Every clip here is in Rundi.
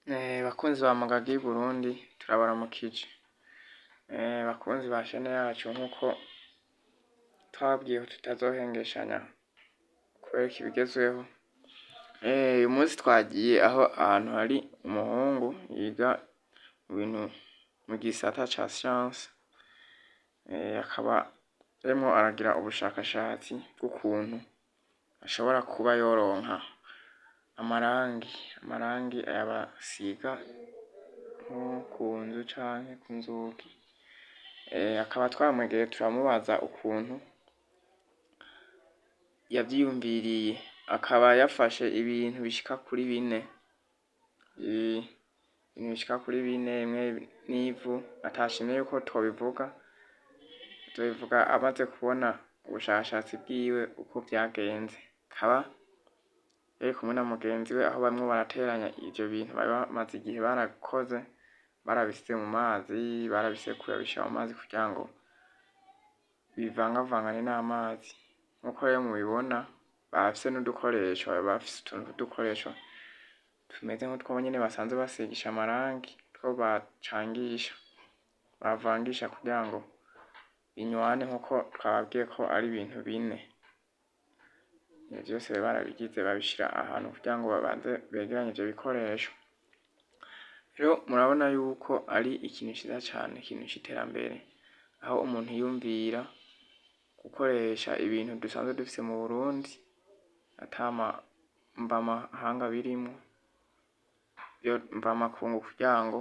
Bakunzi ba Mugagi y'Uburundi, turabaramukije. Bakunzi ba chaîne yacu, nkuko twababwiye ko tutazohengeshanya kubereka ibigezweho, uyu munsi twagiye aho ahantu hari umuhungu yiga mu bintu mu gisata ca science, akaba arimwo aragira ubushakashatsi bw'ukuntu ashobora kuba yoronka amarangi aya basiga nko ku nzu canke ku nzugi. Akaba twamwegereye, turamubaza ukuntu yavyiyumviriye. Akaba yafashe ibintu bishika kuri bine, ibintu bishika kuri bine, bimwe n'ivu atashimye yuko twobivuga, tuzobivuga amaze kubona ubushakashatsi bwiwe uko vyagenze. Akaba yari kumwe na mugenzi we, aho barimwo barateranya ivyo bintu bari bamaze igihe barakoze, barabisize mu mazi, barabisekuye, babishira mu mazi kugira ngo bivangavangane n'amazi. Nkuko rero mubibona, barafise n'udukoresho, bafise utuntu tw'udukoresho tumeze nk'utwo nyene basanzwe basigisha amarangi, two bacangisha, bavangisha kugira ngo binywane, nkuko twababwiye ko ari ibintu bine. Ivyo vyose barabigize, babishira ahantu kugira ngo babanze begeranye ivyo bikoresho. Rero murabona yuko ari ikintu ciza cane, ikintu c'iterambere, aho umuntu yiyumvira gukoresha ibintu dusanzwe dufise mu Burundi ata mvamahanga birimwo, mvamakungu, kugira ngo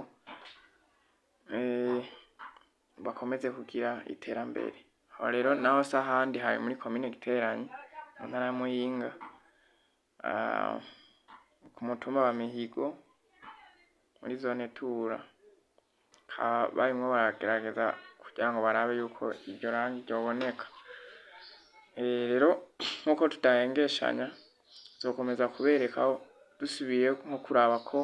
bakomeze kugira iterambere. Aho rero naho si ahandi, hari muri komine Giteranyi, mu ntara ya Muyinga, ku mutumba wa Mihigo, muri zone Tura. Bakaba barimwo baragerageza kugira ngo barabe yuko iryo rangi ryoboneka. Rero nkuko tudahengeshanya, tuzokomeza kubereka aho dusubiye nko kuraba ko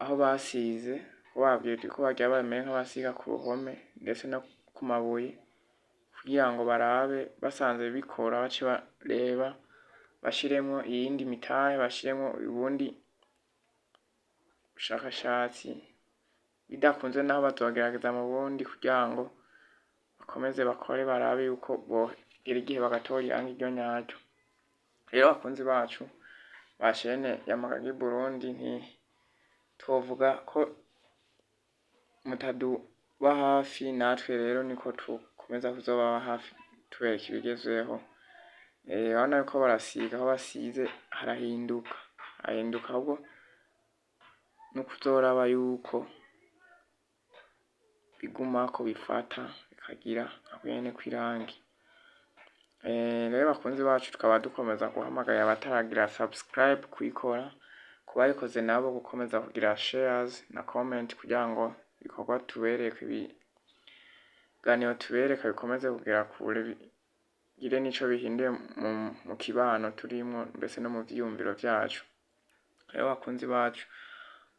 aho basize, ko bababwiye ko bagira bamere nk'abasiga ku ruhome ndetse no ku mabuye, kugira ngo barabe basanze bikora, bace bareba bashiremwo iyindi mitahe, bashiremwo ubundi bushakashatsi. Bidakunze naho, bazogerageza mu bundi kugira ngo bakomeze bakore, barabe yuko bogera igihe bagatora irangi ryo nyaryo. Rero bakunzi bacu ba chaîne ya Magagi Burundi, ntitwovuga ko mutaduba hafi, natwe rero niko tukomeza kuzobaba hafi, tubereka ibigezweho. Urabona yuko barasiga, aho basize harahinduka, harahinduka. Ahubwo nukuzoraba yuko bigumako bifata, bikagira nka kurya nyene kw'irangi. Rero bakunzi bacu, tukaba dukomeza guhamagarira abataragira subscribe kuyikora, kubayikoze nabo gukomeza kugira shares na comment, kugira ngo ibikorwa tubereka, ibiganiro tubereka bikomeze kugera kure, bigire n'ico bihinduye mu kibano turimwo, mbese no mu vyiyumviro vyacu. Rero bakunzi bacu,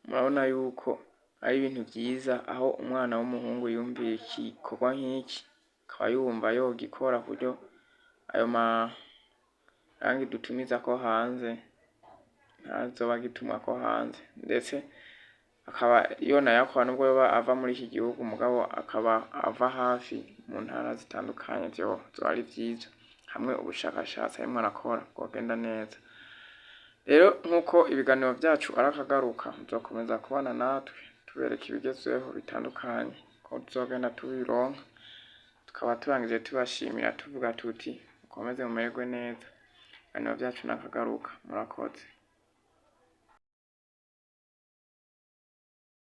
murabona yuko ari ibintu vyiza aho umwana w'umuhungu yumviye igikorwa nk'iki, akaba yumva yogikora, kuburyo ayo marangi dutumizako hanze ntazoba agitumwako hanze, ndetse akaba yonayakora nubwo yoba ava muri iki gihugu, mugabo akaba ava hafi mu ntara zitandukanye, vyoba ari vyiza hamwe ubushakashatsi arimwo arakora bwogenda neza. Rero nk'uko ibiganiro vyacu ari akagaruka, muzokomeza kubana natwe, tubereka ibigezweho bitandukanye ko tuzogenda tubironka. Tukaba turangije tubashimira, tuvuga tuti mukomeze mumererwe neza. Ibiganiro vyacu nakagaruka, murakoze.